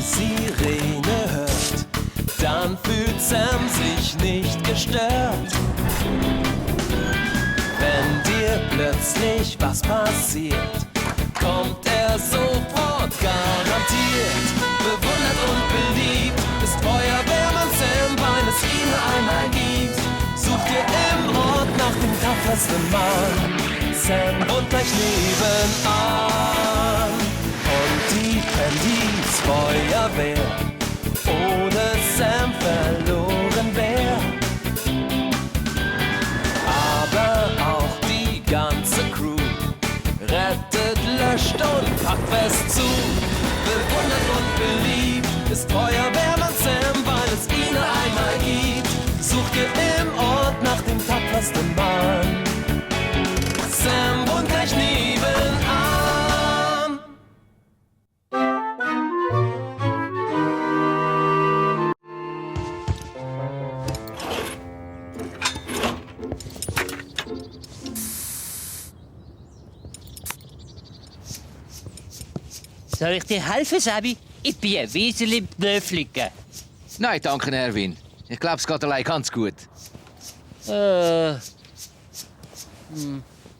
Sirene hört, dann fühlt Sam sich nicht gestört. Wenn dir plötzlich was passiert, kommt er sofort garantiert. Bewundert und beliebt ist Feuerwehrmann Sam, weil es ihn einmal gibt. Sucht ihr im Ort nach dem tapfersten Mann. Sam wohnt gleich nebenan. Und die Candies Feuerwehr ohne Sam verloren wär. Aber auch die ganze Crew rettet, löscht und packt fest zu. Bewundert und beliebt ist Feuerwehrmann Sam, weil es ihn einmal gibt. Sucht ihr im Ort nach dem tapfersten Mann. Sam wohnt gleich nebenan. Soll ich dir helfen, Sabi? Ich bin ein Wiesel im Pnöfligen. Nein, danke, Erwin. Ich glaube, es geht allein ganz gut. Äh,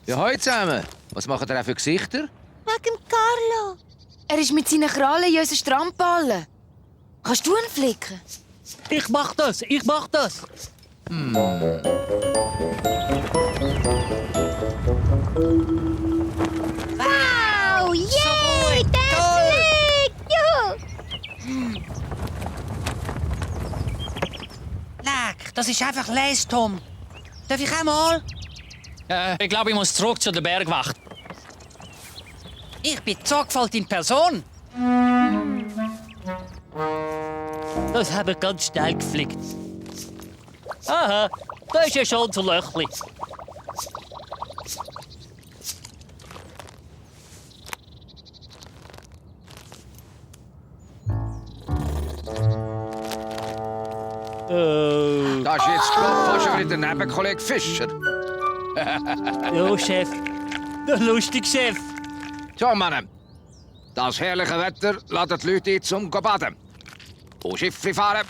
Ja, heute zusammen. Was macht ihr auch für Gesichter? Wegen Carlo. Er ist mit seinen Krallen in unseren Strandballen. Kannst du ihn flicken? ich mach das. Wow! Yay! gut, Der toll. fliegt! Juhu! Leck, das ist einfach Les, Tom. Darf ich auch mal? Ich glaube, ich muss zurück zu der Bergwacht. Ich bin die Sorgfalt in Person. Das haben wir ganz schnell geflickt. Aha, da ist ja schon so Löchli. Da ist jetzt fast schon wieder der Nebenkollege Fischer. Ja, Chef. Der lustige Chef. So, Männer. Das herrliche Wetter lädt die Leute ein, zum baden. Und Schiffe fahren.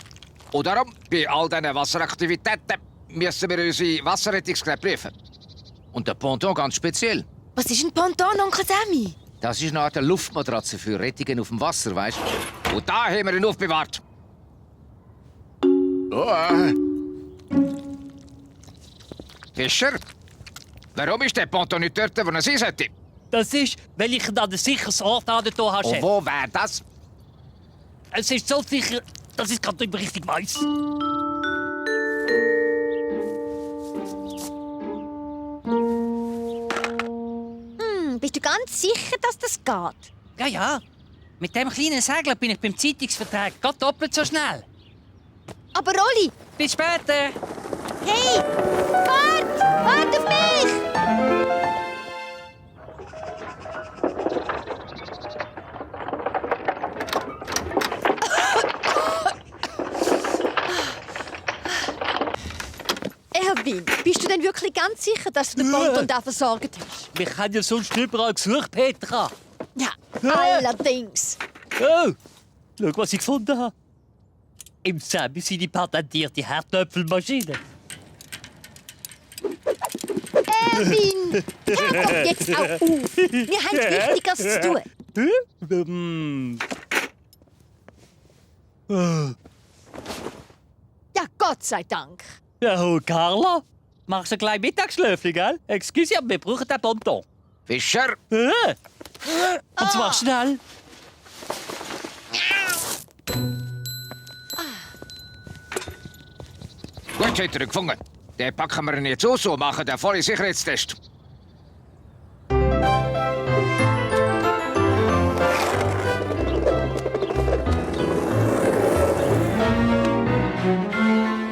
Und darum, bei all diesen Wasseraktivitäten, müssen wir unsere Wasserrettungskräfte prüfen. Und der Ponton ganz speziell. Was ist ein Ponton, Onkel Sammy? Das ist eine Art Luftmatratze für Rettungen auf dem Wasser, weißt du? Und da haben wir ihn aufbewahrt. Oh. Fischer, warum ist der Ponton nicht dort, wo er sein sollte? Das ist, weil ich ihn an ein sicheres Ort angetan habe, Und Chef. wo wäre das? Es ist so sicher, dass ich es gerade nicht mehr richtig weiss. Bist du ganz sicher, dass das geht? Ja, ja. Mit dem kleinen Segler bin ich beim Zeitungsvertrag gerade doppelt so schnell. Aber Rolli, Bis später. hey! Wart auf mich! Erwin, bist du denn wirklich ganz sicher, dass du den Ponton da versorgt hast? Wir haben ja sonst überall gesucht, Petra. Ja, allerdings. Oh, schau, was ich gefunden habe. Im Sammy seine patentierte Herdöpfelmaschine. Erwin, hör doch jetzt auch auf. Wir haben Wichtigeres zu tun. Ja, Gott sei Dank. Ja, ho, Carla. Machst du ein kleines Mittagsschläfchen, gell? Excuse, aber wir brauchen den Ponton. Fischer, Und zwar schnell. gut, habt ihr ihn gefunden. Den packen wir ihn jetzt aus und machen den vollen Sicherheitstest.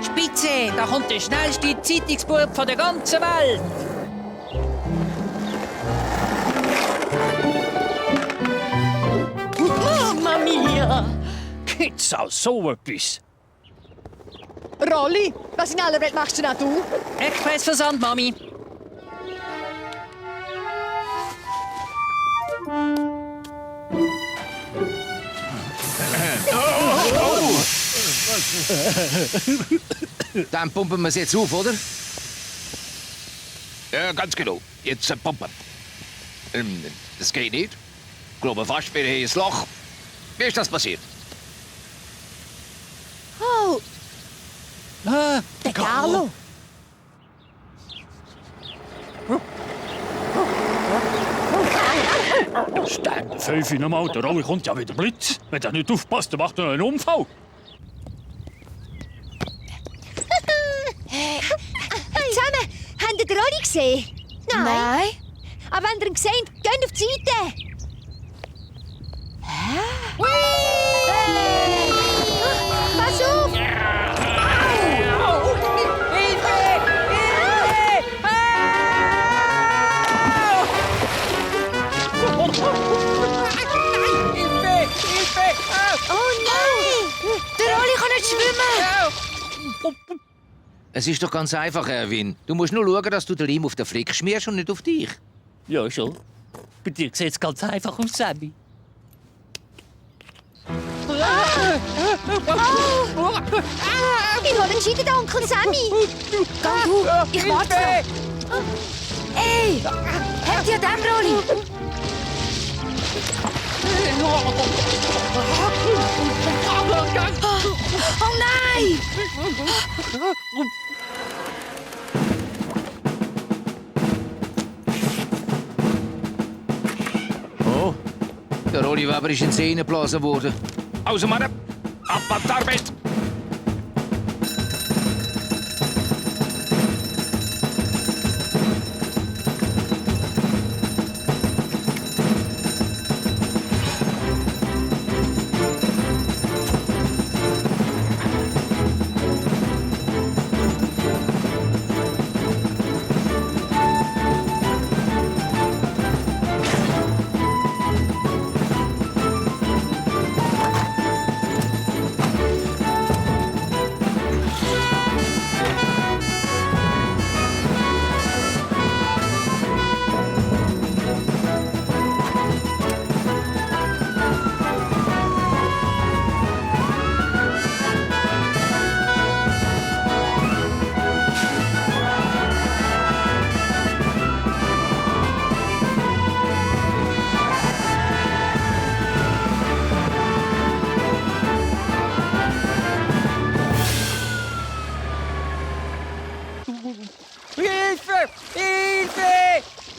Spitze, da kommt der schnellste Zeitungsbub von der ganzen Welt. Mamma mia! Gibt's auch so etwas? Rolli, was in aller Welt machst du denn du? Expressversand, Mami. Dann pumpen wir es jetzt auf, oder? Ja, ganz genau. Jetzt pumpen. Das geht nicht. Ich glaube fast, wir haben ein Loch. Wie ist das passiert? Oh, der Carlo. Stand 5 in einem Auto, Rolli kommt ja wieder Blitz. Wenn er nicht aufpasst, dann macht er einen Unfall. Zusammen, habt ihr den Rolli gesehen? Nein. Aber wenn ihr ihn seht, geht auf die Seite. Hey! Pass auf! Oh nein! Der Rolli kann nicht schwimmen. Es ist doch ganz einfach, Erwin. Du musst nur schauen, dass du den Leim auf den Flick schmierst und nicht auf dich. Ja, schon. Bei dir sieht es ganz einfach aus, Sammy. Ich hole den Scheiden, Onkel Sammy. Gang du, ich warte noch. Ey, habt ihr den Rolli? Oh nein! Oh, der Rolli Weber ist in See geblasen worden. Also, Mann, ab an die Arbeit!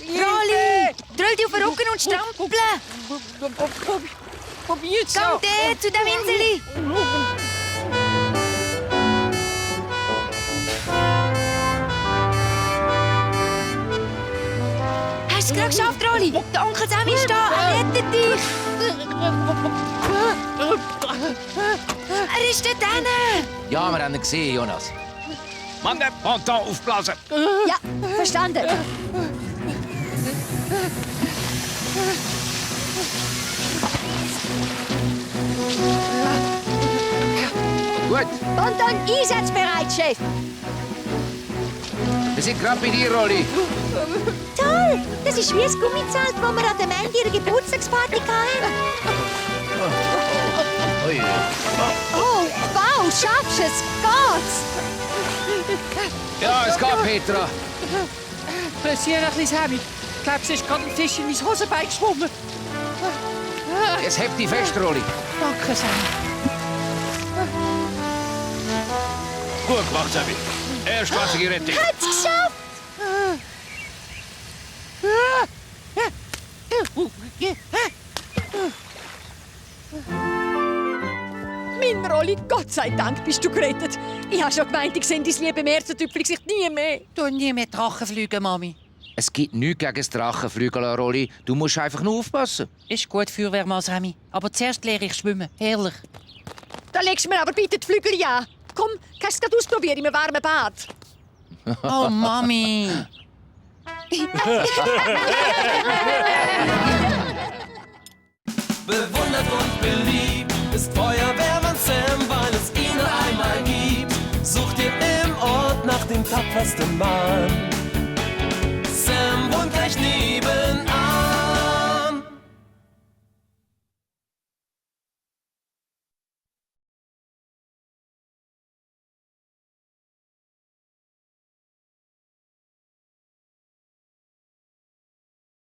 Rolli, drüll dich auf den Rücken und strampeln. Probiert's Gang der zu dem Inseli. Hast du es gerade geschafft, Rolli? Der Onkel Sammy ist da, er rettet dich. Er ist dort hinten. Ja, wir haben ihn gesehen, Jonas. Mann, der Ponton aufblasen! Ja, verstanden. Gut, Ponton einsatzbereit, Chef. wir sind gerade bei dir, Rolli. Toll! Das ist wie das Gummizelt, das wir an der Mandy ihre Geburtstagsparty hatten. Ui. Oh, wow, schaffst du es? Geht's? Ja, es geht, Petra. Pressier ein bisschen, Sammy. Ich glaube, es ist gerade ein Fisch in mein Hosenbein geschwommen. Jetzt hebt dich fest, Rolli. Danke, Sammy. Gut gemacht, Sammy. Erstklassige Rettung. Hat's geschafft! Mein Rolli, Gott sei Dank bist du gerettet. Ich habe schon gemeint, ich sehe dein liebe Meersertüpfelgesicht nie mehr. Du nie mehr Drachen fliegen, Mami. Es gibt nichts gegen das Drachenflügel, Rolli. Du musst einfach nur aufpassen. Ist gut, Feuerwehrmann Sammy. Aber zuerst lehre ich schwimmen. Herrlich. Da legst du mir aber bitte die Flügel an. Komm, kannst du es ausprobieren im warmen Bad? Oh, Mami. Bewundert und beliebt ist Feuerwehrmann Sam, weil es ihn nur einmal gibt. Sucht ihr im Ort nach dem tapfersten Mann. Sam wohnt gleich neben